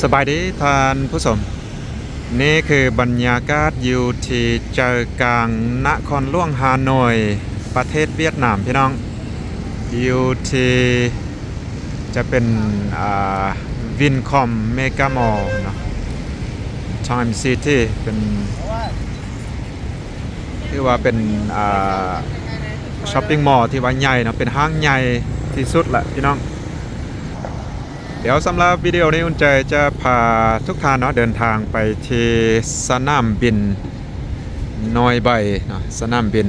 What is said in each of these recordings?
ສະບາຍດີທ່ານຜູ້ຊົມ, ນີ້ຄືບັນຍາກາດຢູ່ທີ່ໃຈກາງນະຄອນຫຼວງຮ່າໂນ້ຍ ປະເທດຫວຽດນາມ ພີ່ນ້ອງ, ຢູ່ທີ່ຈະເປັນ ອ່າ ວິນຄອມເມກາມໍເນາະ, ທາມຊິຕີ້ ເປັນ ຖືວ່າເປັນ ອ່າ ຊັອບປິງມໍທີ່ວ່າໃຫຍ່ເນາະ, ເປັນຫ້າງໃຫຍ່ທີ່ສຸດລະ ພີ່ນ້ອງ. ດຽວສຳລັບວິດີໂອນີ້ ອຸ່ນໃຈຈະພາທຸກທ່ານເນາະ ເດີນທາງໄປທີ່ສະໜາມບິນນອຍໄບເນາະ, ສະໜາມບິນ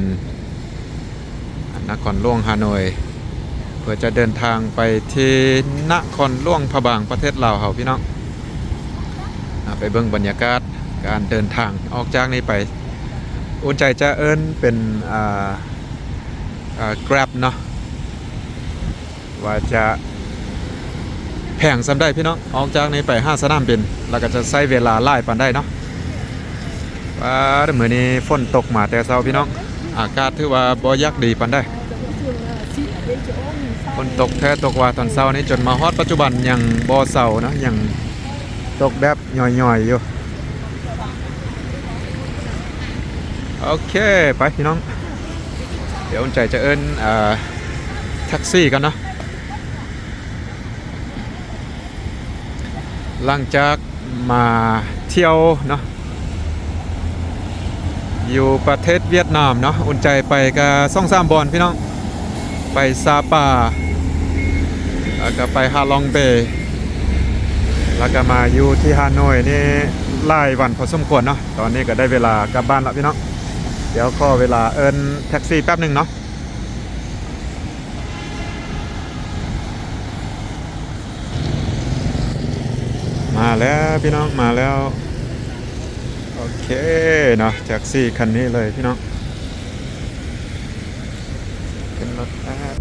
ນະຄອນຫຼວງຮ່າໂນ້ຍ ເພື່ອຈະເດີນທາງໄປທີ່ນະຄອນຫຼວງພະບາງ ປະເທດລາວເຮົາ ພີ່ນ້ອງ. ອ່າ ໄປເບິ່ງບັນຍາກາດການເດີນທາງອອກຈາກນີ້ໄປ. ອຸ່ນໃຈຈະເອີ້ນເປັນ ອ່າ ອ່າ ແກຣັບເນາະ ວ່າຈະແພງສ່ຳໃດ ພີ່ນ້ອງ, ອອກຈາກນີ້ໄປຫາສະໜາມບິນ ແລ້ວກໍຈະໃຊ້ເວລາຫຼາຍປານໃດເນາະ. ວ້າ ມື້ນີ້ຝົນຕົກມາແຕ່ເຊົ້າ ພີ່ນ້ອງ, ອາກາດຖືວ່າບໍ່ຢາກດີປານໃດ. ຝົນຕົກແທ້ຕົກວ່າຕອນເຊົ້ານີ້ ຈົນມາຮອດປັດຈຸບັນຍັງບໍ່ເຊົາເນາະ, ຍັງຕົກແບບຫຍ້ອຍໆຢູ່. ໂອເຄ ໄປພີ່ນ້ອງ, ດຽວອຸ່ນໃຈຈະເອີ້ນ ອ່າ ແທັກຊີກ່ອນເນາະ. ຫຼັງຈາກມາທ່ຽວເນາະ ຢູ່ປະເທດຫວຽດນາມເນາະ, ອຸ່ນໃຈໄປກະສອງສາມບ່ອນພີ່ນ້ອງ, ໄປຊາປາ ແລ້ວກະໄປຮາລອງເບ ແລ້ວກະມາຢູ່ທີ່ຮ່າໂນ້ຍນີ້ຫຼາຍວັນພໍສົມຄວນເນາະ. ຕອນນີ້ກະໄດ້ເວລາກັບບ້ານລະພີ່ນ້ອງ, ດຽວຂໍເວລາເອີ້ນແທັກຊີແປັບໜຶ່ງເນາະ. ມາແລ້ວພີ່ນ້ອງ ມາແລ້ວ. ໂອເຄເນາະ, ແທັກຊີຄັນນີ້ເລີຍພີ່ນ້ອງ. ຂຶ້ນລົດແລ້ວ.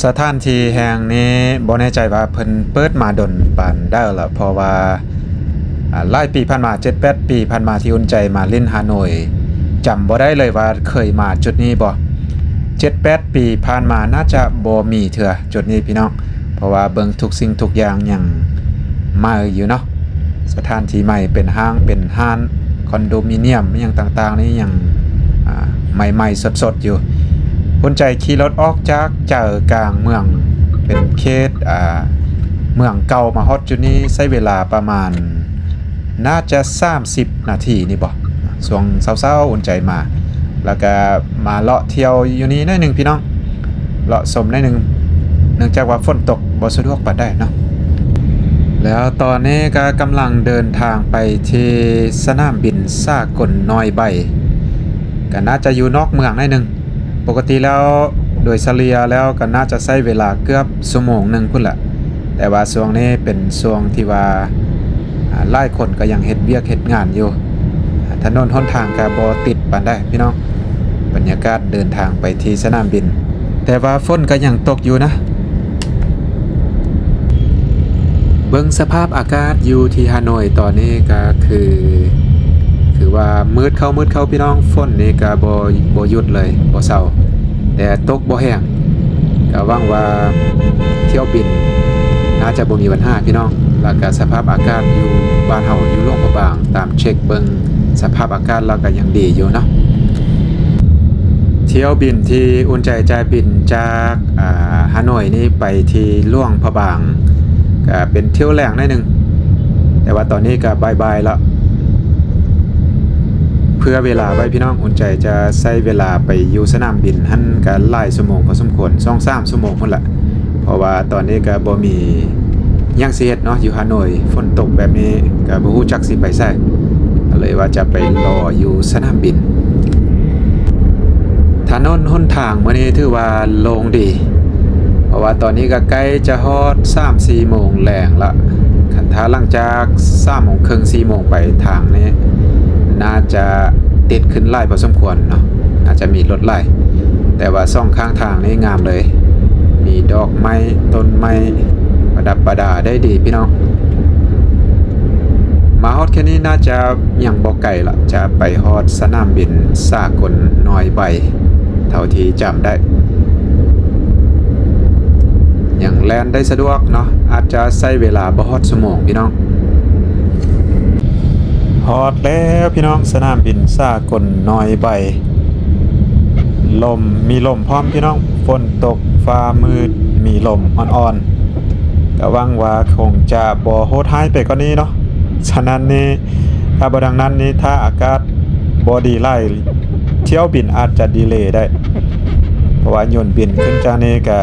ສະຖານທີ່ແຫ່ງນີ້ບໍ່ແນ່ໃຈວ່າເພິ່ນເປີດມາດົນປານໃດລະ, ເພາະວ່າ ອ່າ ຫຼາຍປີຜ່ານມາ ເຈັດແປດປີຜ່ານມາທີ່ອຸ່ນໃຈມາຫຼິ້ນຮ່າໂນ້ຍ ຈຳບໍ່ໄດ້ເລີຍວ່າເຄີຍມາຈຸດນີ້ບໍ່. ເຈັດແປດປີຜ່ານມາໜ້າຈະບໍ່ມີເທື່ອຈຸດນີ້ພີ່ນ້ອງ, ເພາະວ່າເບິ່ງທຸກສິ່ງທຸກຢ່າງຍັງໃໝ່ຢູ່ເນາະ, ສະຖານທີ່ໃໝ່ ເປັນຫ້າງເປັນຮ້ານ ຄອນໂດມິນຽມຫຍັງຕ່າງໆນີ້ຍັງ ອ່າ ໃໝ່ໆສົດໆຢູ່. ອຸ່ນໃຈຂີ່ລົດອອກຈາກໃຈກາງເມືອງ ເປັນເຂດ ອ່າ ເມືອງເກົ່າ ມາຮອດຈຸດນີ້ໃຊ້ເວລາປະມານ ໜ້າຈະສາມສິບນາທີນີ້ບໍ? ຊ່ວງເຊົ້າໆ ອຸ່ນໃຈມາ ແລ້ວກະມາເລາະທ່ຽວຢູ່ນີ້ໜ້ອຍໜຶ່ງພີ່ນ້ອງ, ເລາະຊົມໜ້ອຍໜຶ່ງ ເນື່ອງຈາກວ່າຝົນຕົກບໍ່ສະດວກປານໃດເນາະ. ແລ້ວຕອນນີ້ກະກຳລັງເດີນທາງໄປທີ່ສະໜາມບິນສາກົນນອຍໄບ, ກະໜ້າຈະຢູ່ນອກເມືອງໜ້ອຍໜຶ່ງ. ປົກກະຕິແລ້ວ ໂດຍສະເລ່ຍແລ້ວກໍໜ້າຈະໃຊ້ເວລາເກືອບຊົ່ວໂມງໜຶ່ງພຸ້ນລະ, ແຕ່ວ່າຊ່ວງນີ້ເປັນຊ່ວງທີ່ວ່າ ອ່າ ຫຼາຍຄົນກໍຍັງເຮັດວຽກເຮັດງານຢູ່, ຖະໜົນຫົນທາງກໍບໍ່ຕິດປານໃດພີ່ນ້ອງ. ບັນຍາກາດເດີນທາງໄປທີ່ສະໜາມບິນ ແຕ່ວ່າຝົນກໍຍັງຕົກຢູ່ນະ. ເບິ່ງສະພາບອາກາດຢູ່ທີ່ຮ່າໂນ້ຍຕອນນີ້ກໍຄື ຄືວ່າມືດເຂົ້າມືດເຂົ້າພີ່ນ້ອງ, ຝົນນີ້ກໍບໍ່ ບໍ່ຢຸດເລີຍ ບໍ່ເຊົາ ແຕ່ຕົກບໍ່ແຮງ. ກໍຫວັງວ່າຖ້ຽວບິນໜ້າຈະບໍ່ມີບັນຫາພີ່ນ້ອງ, ແລ້ວກໍສະພາບອາກາດຢູ່ບ້ານເຮົາຢູ່ຫຼວງພະບາງ ຕາມເຊັກເບິ່ງສະພາບອາກາດແລ້ວກໍຍັງດີຢູ່ເນາະ. ຖ້ຽວບິນທີ່ອຸ່ນໃຈຈະບິນຈາກ ອ່າ ຮ່າໂນ້ຍນີ້ໄປທີ່ຫຼວງພະບາງ ກະເປັນຖ້ຽວແລງໜ້ອຍໜຶ່ງ, ແຕ່ວ່າຕອນນີ້ກະບ່າຍໆແລ້ວ. ເພື່ອເວລາໄວ້ພີ່ນ້ອງ, ອຸ່ນໃຈຈະໃຊ້ເວລາໄປຢູ່ສະໜາມບິນຫັ້ນກະຫຼາຍຊົ່ວໂມງພໍສົມຄວນ, ສອງສາມຊົ່ວໂມງພຸ້ນລະ. ເພາະວ່າຕອນນີ້ກະບໍ່ມີຫຍັງຊິເຮັດເນາະ, ຢູ່ຮ່າໂນ້ຍຝົນຕົກແບບນີ້ກະບໍ່ຮູ້ຈັກຊິໄປໃສ, ກໍເລີຍວ່າຈະໄປລໍຢູ່ສະໜາມບິນ. ຖະໜົນຫົນທາງມື້ນີ້ຖືວ່າໂລ່ງດີ, ເພາະວ່າຕອນນີ້ກໍໃກ້ຈະຮອດສາມສີ່ໂມງແລງລະ. ຄັນຖ້າຫຼັງຈາກສາມໂມງເຄິ່ງ ສີ່ໂມງໄປ, ທາງນີ້ໜ້າຈະຕິດຂຶ້ນຫຼາຍພໍສົມຄວນເນາະ, ອາດຈະມີລົດຫຼາຍ. ແຕ່ວ່າສອງຂ້າງທາງນີ້ງາມເລີຍ, ມີດອກໄມ້ ຕົ້ນໄມ້ ປະດັບປະດາໄດ້ດີພີ່ນ້ອງ. ມາຮອດແຄ່ນີ້ໜ້າຈະຍັງບໍ່ໄກລະ, ຈະໄປຮອດສະໜາມບິນສາກົນນອຍໄບ ເທົ່າທີ່ຈຳໄດ້. ຍັງແລ່ນໄດ້ສະດວກເນາະ, ອາດຈະໃຊ້ເວລາບໍ່ຮອດຊົ່ວໂມງພີ່ນ້ອງ. ຮອດແລ້ວພີ່ນ້ອງ ສະໜາມບິນສາກົນນ້ອຍໃບ. ລົມ ມີລົມພ້ອມພີ່ນ້ອງ, ຝົນຕົກ ຟ້າມືດ ມີລົມອ່ອນໆ. ກະຫວັງວ່າຄົງຈະບໍ່ໂຫດຮ້າຍໄປກວ່ານີ້ເນາະ. ສະນັ້ນນີ້ ຖ້າບໍ່ດັ່ງນັ້ນນີ້ ຖ້າອາກາດບໍ່ດີຫຼາຍ ຖ້ຽວບິນອາດຈະດີເລໄດ້ ເພາະວ່າຍົນບິນຂຶ້ນຈາກນີ້ກະ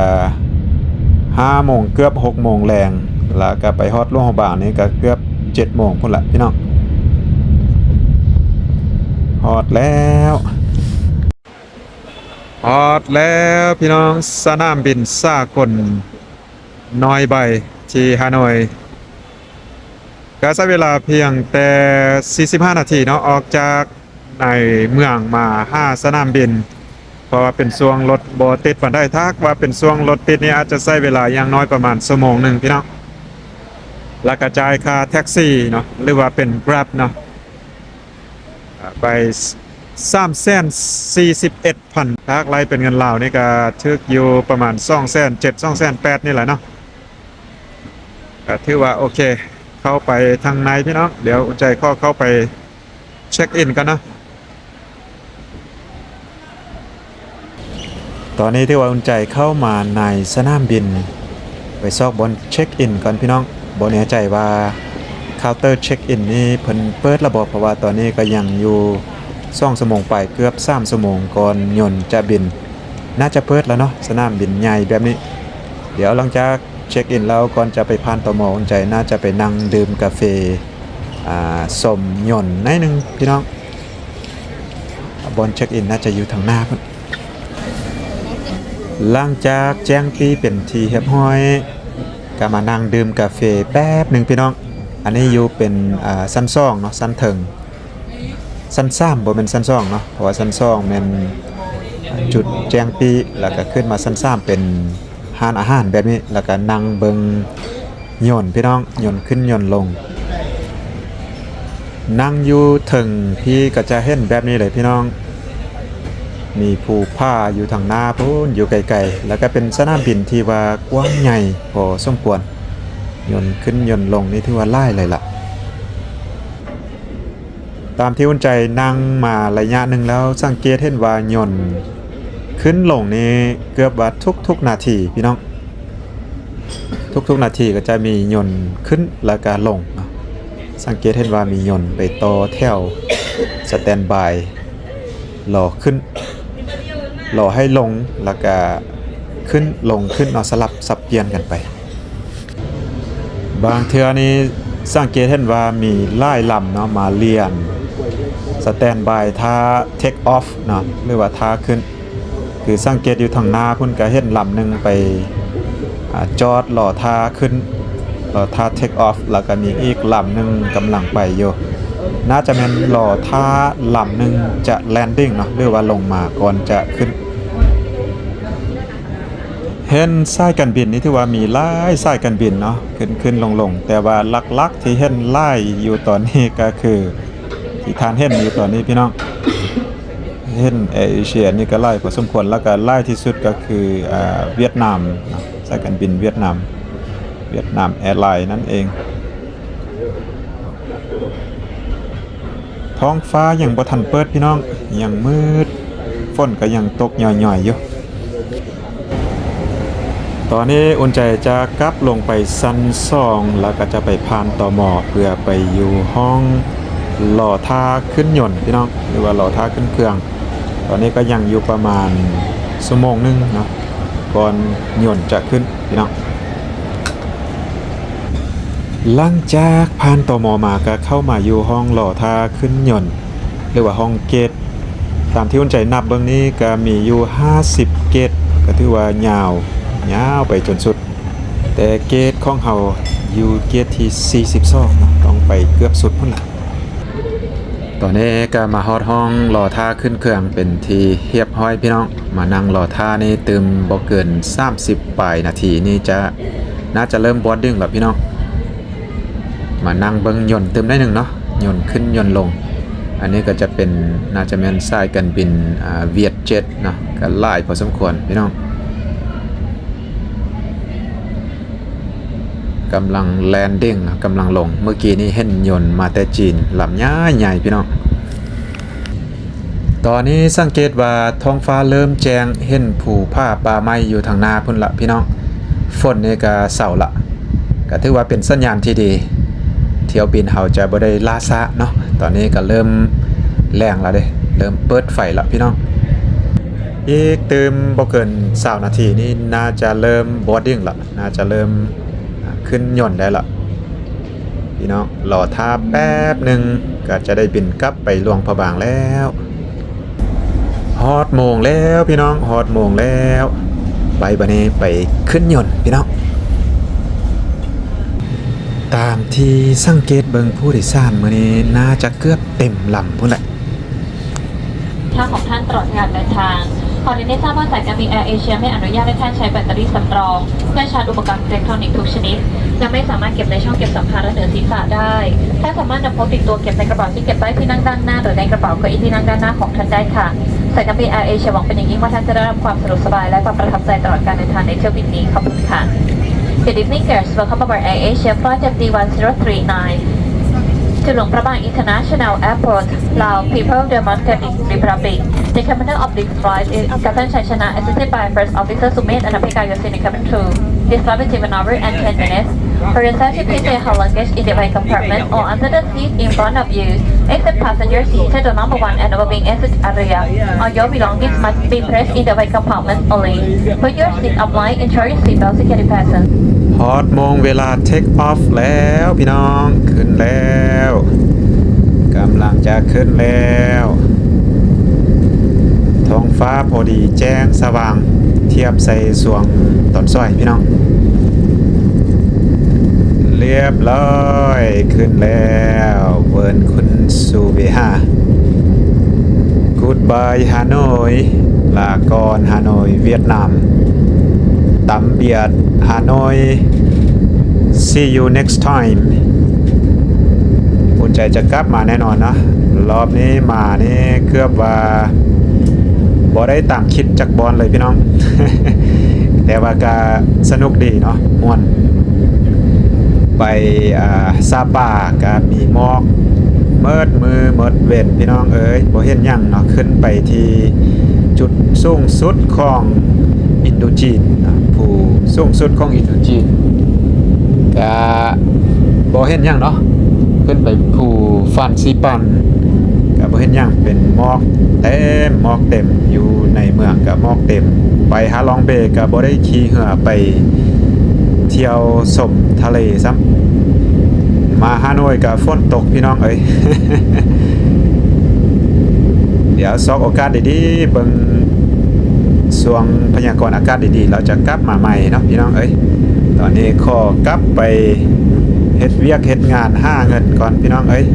ຫ້າໂມງ ເກືອບຫົກໂມງແລງ ແລ້ວກະໄປຮອດຫຼວງພະບາງນີ້ກະເກືອບເຈັດໂມງພຸ້ນລະພີ່ນ້ອງ. ຮອດແລ້ວ ຮອດແລ້ວພີ່ນ້ອງ ສະໜາມບິນສາກົນນ້ອຍໃບທີ່ຮາໂນຍ. ກະໃຊ້ເວລາພຽງແຕ່ສີ່ສິບຫ້ານາທີເນາະ ອອກຈາກໃນເມືອງມາຫາສະໜາມບິນ ເພາະວ່າເປັນຊ່ວງລົດບໍ່ຕິດປານໃດ. ຖ້າຫາກວ່າເປັນຊ່ວງລົດຕິດນີ້ ອາດຈະໃຊ້ເວລາຢ່າງໜ້ອຍປະມານຊົ່ວໂມງໜຶ່ງພີ່ນ້ອງ. ແລ້ວກະຈ່າຍຄ່າແທັກຊີເນາະ ຫຼືວ່າເປັນ Grab ເນາະ ໄປສາມແສນສີ່ສິບເອັດພັນ. ຖ້າຫາກໄລ່ເປັນເງິນລາວນີ້ກະຖືກຢູ່ປະມານສອງແສນເຈັດ ສອງແສນແປດນີ້ແຫຼະເນາະ. ກະຖືວ່າໂອເຄ ເຂົ້າໄປທາງໃນພີ່ນ້ອງ. ດຽວອຸ່ນໃຈຂໍເຂົ້າໄປເຊັກອິນກ່ອນເນາະ. ຕອນນີ້ຖືວ່າອຸ່ນໃຈເຂົ້າມາໃນສະໜາມບິນ ໄປຊອກບ່ອນເຊັກອິນກ່ອນພີ່ນ້ອງ. ບໍ່ແນ່ໃຈວ່າເຄົາເຕີເຊັກອິນນີ້ເພິ່ນເປີດແລ້ວບໍ່ ເພາະວ່າຕອນນີ້ກະຍັງຢູ່ສອງຊົ່ວໂມງປາຍ ເກືອບສາມຊົ່ວໂມງກ່ອນຍົນຈະບິນ. ໜ້າຈະເປີດແລ້ວເນາະ ສະໜາມບິນໃຫຍ່ແບບນີ້. ດຽວຫຼັງຈາກເຊັກອິນແລ້ວ ກ່ອນຈະໄປຜ່ານ ຕມ ອຸ່ນໃຈໜ້າຈະໄປນັ່ງດື່ມກາເຟ ອາ ຊົມຍົນໜ້ອຍໜຶ່ງພີ່ນ້ອງ. ບ່ອນເຊັກອິນໜ້າຈະຢູ່ທາງໜ້າພຸ້ນ. ຫຼັງຈາກແຈ້ງປີ້ເປັນທີ່ຮຽບຮ້ອຍ ກະມານັ່ງດື່ມກາເຟແປັບໜຶ່ງພີ່ນ້ອງ. ອັນນີ້ຢູ່ເປັນ ອາ ຊັ້ນສອງເນາະ ຊັ້ນເທິງ. ຊັ້ນສາມບໍ່ແມ່ນຊັ້ນສອງເນາະ ເພາະວ່າຊັ້ນສອງແມ່ນ ອາ ຈຸດແຈ້ງປີ້ ແລ້ວກະຂຶ້ນມາຊັ້ນສາມເປັນຮ້ານອາຫານແບບນີ້ ແລ້ວກະນັ່ງເບິ່ງຍົນພີ່ນ້ອງ ຍົນຂຶ້ນຍົນລົງ. ນັ່ງຢູ່ເທິງພີ້ກະຈະເຫັນແບບນີ້ເລີຍພີ່ນ້ອງ. ມີພູຜາຢູ່ທາງໜ້າພຸ້ນ ຢູ່ໄກໆ ແລ້ວກະເປັນສະໜາມບິນທີ່ວ່າກວ້າງໃຫຍ່ພໍສົມຄວນ. ຍົນຂຶ້ນຍົນລົງນີ້ຖືວ່າຫຼາຍເລີຍລະ. ຕາມທີ່ອຸ່ນໃຈນັ່ງມາໄລຍະໜຶ່ງແລ້ວ ສັງເກດເຫັນວ່າຍົນຂຶ້ນລົງນີ້ເກືອບວ່າທຸກໆນາທີພີ່ນ້ອງ. ທຸກໆນາທີກະຈະມີຍົນຂຶ້ນແລ້ວກະລົງເນາະ. ສັງເກດເຫັນວ່າມີຍົນໄປຕໍ່ແຖວສະແຕນບາຍ ລໍຂຶ້ນ ລໍໃຫ້ລົງ ແລ້ວກະຂຶ້ນລົງຂຶ້ນເນາະ ສະຫຼັບສັບປ່ຽນກັນໄປ. ບາງເທື່ອນີ້ສັງເກດເຫັນວ່າມີຫຼາຍລຳເນາະ ມາລຽນສະແຕນບາຍຖ້າເທັກອອຟເນາະ ຫຼືວ່າຖ້າຂຶ້ນ. ຄືສັງເກດຢູ່ທາງໜ້າພຸ້ນກະເຫັນລຳໜຶ່ງໄປ ອາ ຈອດລໍຖ້າຂຶ້ນ ລໍຖ້າເທັກອອຟ ແລ້ວກະມີອີກລຳໜຶ່ງກຳລັງໄປຢູ່. ໜ້າຈະແມ່ນລໍຖ້າລຳໜຶ່ງຈະແລນດິ້ງເນາະ ຫຼືວ່າລົງມາກ່ອນຈະຂຶ້ນ. ເຫັນສາຍການບິນນີ້ຖືວ່າມີຫຼາຍສາຍການບິນເນາະ ຂຶ້ນໆລົງໆ ແຕ່ວ່າຫຼັກໆທີ່ເຫັນຫຼາຍຢູ່ຕອນນີ້ກະຄື ທີ່ທ່ານເຫັນຢູ່ຕອນນີ້ພີ່ນ້ອງ ເຫັນແອເອເຊຍນີ້ກະຫຼາຍພໍສົມຄວນ ແລ້ວກະຫຼາຍທີ່ສຸດກະຄື ອາ ຫວຽດນາມເນາະ ສາຍການບິນຫວຽດນາມ ຫວຽດນາມແອລາຍນັ້ນເອງ. ທ້ອງຟ້າຍັງບໍ່ທັນເປີດພີ່ນ້ອງ ຍັງມືດ ຝົນກະຍັງຕົກຍ່ອຍໆຢູ່. ຕອນນີ້ອຸ່ນໃຈຈະກັບລົງໄປຊັ້ນສອງ ແລ້ວກະຈະໄປຜ່ານ ຕມ ເພື່ອໄປຢູ່ຫ້ອງລໍຖ້າຂຶ້ນຍົນພີ່ນ້ອງ ຫຼືວ່າລໍຖ້າຂຶ້ນເຄື່ອງ. ຕອນນີ້ກະຍັງຢູ່ປະມານຊົ່ວໂມງໜຶ່ງເນາະ ກ່ອນຍົນຈະຂຶ້ນພີ່ນ້ອງ. ຫຼັງຈາກຜ່ານ ຕມ ມາ ກະເຂົ້າມາຢູ່ຫ້ອງລໍຖ້າຂຶ້ນຍົນ ຫຼືວ່າຫ້ອງເກດ. ຕາມທີ່ອຸ່ນໃຈນັບເບິ່ງນີ້ກະມີຢູ່ຫ້າສິບເກດ ກະຖືວ່າຍາວ ຍາວໄປຈົນສຸດ ແຕ່ເກດຂອງເຮົາຢູ່ເກດທີສີ່ສິບສອງເນາະ ຕ້ອງໄປເກືອບສຸດພຸ້ນລະ. ຕອນນີ້ກະມາຮອດຫ້ອງລໍຖ້າຂຶ້ນເຄື່ອງເປັນທີ່ຮຽບຮ້ອຍພີ່ນ້ອງ. ມານັ່ງລໍຖ້ານີ້ຕື່ມບໍ່ເກີນສາມສິບປາຍນາທີນີ້ຈະ ໜ້າຈະເລີ່ມບອດດິ້ງແລ້ວພີ່ນ້ອງ. ມານັ່ງເບິ່ງຍົນຕື່ມໜ້ອຍໜຶ່ງເນາະ ຍົນຂຶ້ນຍົນລົງ. ອັນນີ້ກະຈະເປັນ ໜ້າຈະແມ່ນສາຍການບິນ ອາ ຫວຽດເຈັດເນາະ ກະຫຼາຍພໍສົມຄວນພີ່ນ້ອງ. ກຳລັງແລນດິ້ງ ກຳລັງລົງ. ເມື່ອກີ້ນີ້ເຫັນຍົນມາແຕ່ຈີນ ລຳໃຫຍ່ໆ ພີ່ນ້ອງ. ຕອນນີ້ສັງເກດວ່າທ້ອງຟ້າເລີ່ມແຈ້ງ ເຫັນພູຜາປ່າໄມ້ຢູ່ທາງໜ້າພຸ້ນລະພີ່ນ້ອງ. ຝົນນີ້ກະເຊົາລະ ກະຖືວ່າເປັນສັນຍານທີ່ດີ ຖ້ຽວບິນເຮົາຈະບໍ່ໄດ້ລ່າຊ້າເນາະ. ຕອນນີ້ກະເລີ່ມແລງລະເດ້ ເລີ່ມເປີດໄຟລະພີ່ນ້ອງ. ອີກຕື່ມບໍ່ເກີນຊາວນາທີນີ້ ໜ້າຈະເລີ່ມບອດດິ້ງລະ ໜ້າຈະເລີ່ມຂຶ້ນຍົນໄດ້ລະ. ພີ່ນ້ອງລໍຖ້າແປັບໜຶ່ງ ກະຈະໄດ້ບິນກັບໄປຫຼວງພະບາງແລ້ວ. ຮອດໂມງແລ້ວພີ່ນ້ອງ ຮອດໂມງແລ້ວ. ໄປບາດນີ້ໄປຂຶ້ນຍົນພີ່ນ້ອງ. ຕາມທີ່ສັງເກດເບິ່ງຜູ້ໂດຍສານມື້ນີ້ໜ້າຈະເກືອບເຕັມລຳພຸ້ນແຫຼະ. ຄ່າຂອງທ່านตลอดการเดินทาง ขอเรียนให้ทราบว่าสายการบินแอร์เอเชียไม่อนุญาตให้ท่านใช้แบตเตอรี่สำรองเพื่อชาร์จอุปกรณ์อิเล็กทรอนิกส์ทุกชนิด และไม่สามารถเก็บในช่องเก็บสัมภาระเหนือศีรษะได้ ท่านสามารถนำพกติดตัวเก็บในกระเป๋าที่เก็บใต้ที่นั่งด้านหน้า หรือในกระเป๋าเก้าอี้ที่นั่งด้านหน้าของท่านได้ค่ะ สายการบินแอร์เอเชียหวังเป็นอย่างยิ่งว่าท่านจะได้รับความสะดวกสบายและความประทับใจตลอดการเดินทางในเที่ยวบินนี้ ขอบคุณค่ะ Good evening, guests. Welcome aboard Air Asia Flight M D one zero three nine to Luang Prabang International Airport, Lao People's Democratic Republic. The commander of this flight is Captain Chai Chana, assisted by First Officer Sumet and Apika Yosin, cabin crew. This flight will take one hour and ten minutes. For your safety, please take your luggage in the overhead compartment or under the seat in front of you, except passengers seated on number one and above in exit area. All your belongings must be placed in the overhead compartment only. Put your seat upright, ensure your seat belt securely fastened. ຮອດໂມງເວລາ take off ແລ້ວພີ່ນ້ອງ ຂຶ້ນແລ້ວ ກຳລັງຈະຂຶ້ນແລ້ວ. ທ້ອງຟ້າພໍດີແຈ້ງສະຫວ່າງ ທຽບໃສ່ຊ່ວງຕອນສວຍພີ່ນ້ອງ. ລຽບຮ້ອຍ ຂຶ້ນແລ້ວ ເວີນຄຸນຊູເວຫາ. Goodbye Hanoi ລາກ່ອນຮາໂນຍຫວຽດນາມ. Tạm biệt Hà Nội, see you next time. ອຸ່ນໃຈຈະກັບມາແນ່ນອນເນາະ. ລອບນີ້ມານີ້ເກືອບວ່າບໍ່ໄດ້ຕາມຄິດຈັກບ່ອນເລີຍພີ່ນ້ອງ ແຕ່ວ່າກະສະໜຸກດີເນາະ ມ່ວນ. ໄປ ອາ ຊາປາກະມີໝອກ ເໝິດມື້ເໝິດເວັນພີ່ນ້ອງເອີຍ ບໍ່ເຫັນຫຍັງເນາະ. ຂຶ້ນໄປທີ່ຈຸດສູງສຸດຂອງອິນໂດຈີນເນາະ ພູສູງສຸດຂອງອິນໂດຈີນ ກະບໍ່ເຫັນຫຍັງເນາະ. ຂຶ້ນໄປພູຟານຊີປັນ ກະບໍ່ເຫັນຫຍັງ ເປັນໝອກເຕັມ ໝອກເຕັມ ຢູ່ໃນເມືອງກະໝອກເຕັມ. ໄປຮາລອງເບກະບໍ່ໄດ້ຂີ່ເຮືອໄປທ່ຽວຊົມທະເລຊ້ຳ. ມາຮາໂນຍກະຝົນຕົກພີ່ນ້ອງເອີຍ. ດຽວຊອກໂອກາດດີໆ ເບິ່ງຊ່ວງພະຍາກອນອາກາດດີໆ ລາວຈະກັບມາໃໝ່ເນາະພີ່ນ້ອງເອີຍ. ຕອນນີ້ຂໍກັບໄປເຮັດວຽກເຮັດງານຫາເງິນກ່ອນພີ່ນ້ອງເອີຍ.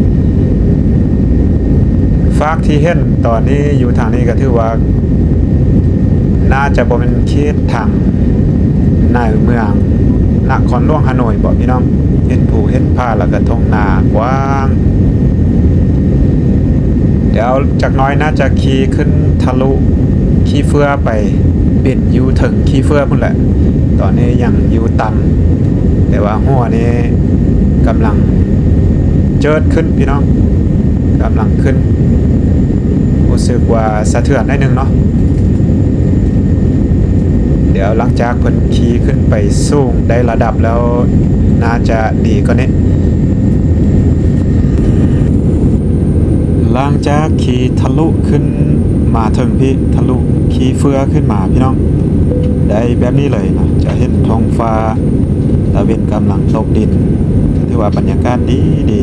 ຟາກທີ່ເຫັນຕອນນີ້ຢູ່ທາງນີ້ກະຖືວ່າ ໜ້າຈະບໍ່ແມ່ນເຂດທາງໃນເມືອງນະຄອນຫຼວງຮາໂນຍບໍພີ່ນ້ອງ. ເຫັນພູເຫັນຜາ ແລ້ວກະທົ່ງນາກວ້າງ. ດຽວຈັກໜ້ອຍໜ້າຈະຂີ່ຂຶ້ນທະລຸຂີ້ເຟືອໄປ ບິນຢູ່ເທິງຂີ້ເຟືອພຸ້ນແຫຼະ. ຕອນນີ້ຍັງຢູ່ຕ່ຳ ແຕ່ວ່າຫົວນີ້ກຳລັງເຈີດຂຶ້ນພີ່ນ້ອງ ກຳລັງຂຶ້ນ. ຮູ້ສຶກວ່າສະເທືອນໜ້ອຍໜຶ່ງເນາະ. ດຽວຫຼັງຈາກເພິ່ນຂີ່ຂຶ້ນໄປສູງໄດ້ລະດັບແລ້ວ ໜ້າຈະດີກວ່ານີ້. ຫຼັງຈາກຂີ່ທະລຸຂຶ້ນມາເທິງພີ້ ທະລຸຂີ້ເຟືອຂຶ້ນມາພີ່ນ້ອງ ໄດ້ແບບນີ້ເລີຍເນາະ. ຈະເຫັນທ້ອງຟ້າ ຕາເວັນກຳລັງຕົກດິນ ຖືວ່າບັນຍາກາດດີດີ.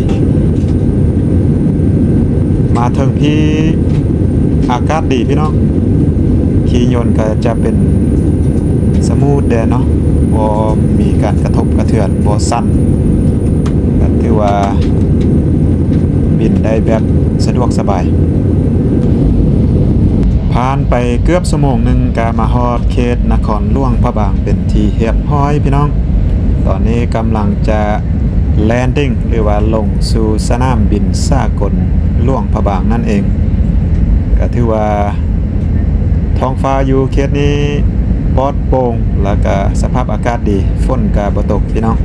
ມາເຖິງພີ້ອາກາດດີພີ່ນ້ອງ ຂີ່ຍົນກໍຈະເປັນສະມູດແດ່ເນາະ ບໍ່ມີການກະທົບກະເທືອນ ບໍ່ສັ່ນ ກໍຖືວ່າບິນໄດ້ແບບສະດວກສະບາຍ. ຜ່ານໄປເກືອບຊົ່ວໂມງໜຶ່ງ ກໍມາຮອດເຂດນະຄອນຫຼວງພະບາງເປັນທີ່ຮຽບຮ້ອຍພີ່ນ້ອງ. ຕອນນີ້ກຳລັງຈະ landing ຫຼືວ່າລົງສູ່ສະໜາມບິນສາກົນຫຼວງພະບາງນັ້ນເອງ. ກໍຖືວ່າທ້ອງຟ້າຢູ່ເຂດນີ້ປອດໂປ່ງ ແລ້ວກໍສະພາບອາກາດດີ ຝົນກໍບໍ່ຕົກພີ່ນ້ອງ.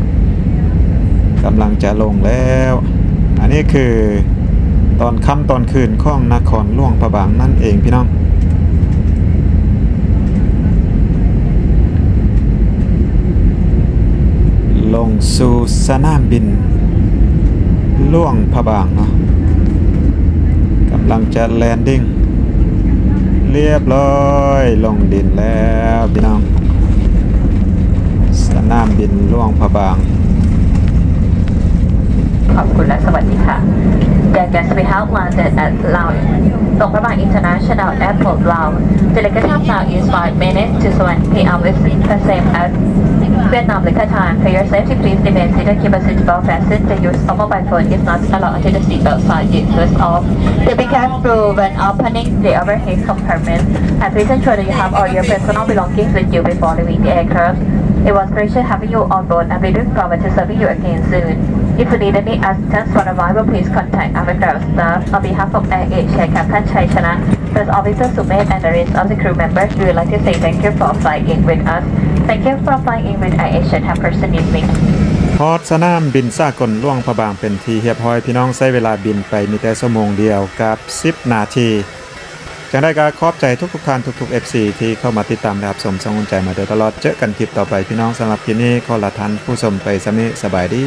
ລັງຈະລົງແລ້ວ. ອັນນີ້ຄືຕອນຄ່ຳຕອນຄືນຂອງນະຄອນຫຼວງພະບາງນັ້ນເອງພີ່ນ້ອງ. ລົງສູ່ສະໜາມບິນຫຼວງພະບາງເນາະ. ກຳລັງຈະແລນດິ້ງ ລຽບຮ້ອຍ ລົງດິນແລ້ວພີ່ນ້ອງ. ສະໜາມບິນຫຼວງພະບາງ. ຂອບຄຸນ ແລະ ສະຫວັດດີຄ່ະ. Dear guests, we have landed at Lao, Luang Prabang International Airport, Lao. The departure time is five minutes to seven p.m., which is the same as Vietnam local time. For your safety, please remain seated. Keep a seatbelt fastened. The use of mobile phone is not allowed until the seatbelt sign is switched off. Please be careful when opening the overhead compartment, and please ensure that you have all your personal belongings with you before leaving the aircraft. It was a pleasure having you on board, and we look forward to serving you again soon. If you need any assistance for arrival, please contact our ground staff. On behalf of Air Asia Captain Chai Chana, first officer Sumet, and the rest of the crew members, we would like to say thank you for flying with us. Thank you for flying with Air Asia. Have a pleasant evening. ຮອດສະໜາມບິນສາກົນຫຼວງພະບາງເປັນທີ່ຮຽບຮ້ອຍພີ່ນ້ອງ, ໃຊ້ເວລາບິນໄປມີແຕ່ຊົ່ວໂມງດຽວກັບສິບນາທີ. ຈັ່ງໃດກໍຂອບໃຈທຸກໆທ່ານ ທຸກໆ ເອັຟຊີ ທີ່ເຂົ້າມາຕິດຕາມ ແລະ ຮັບຊົມຊ່ອງອຸ່ນໃຈມາໂດຍຕະຫຼອດ. ເຈີກັນຄລິບຕໍ່ໄປພີ່ນ້ອງ, ສຳລັບຄລິບນີ້ຂໍລາທ່ານຜູ້ຊົມໄປສ່ຳນີ້. ສະບາຍດີ.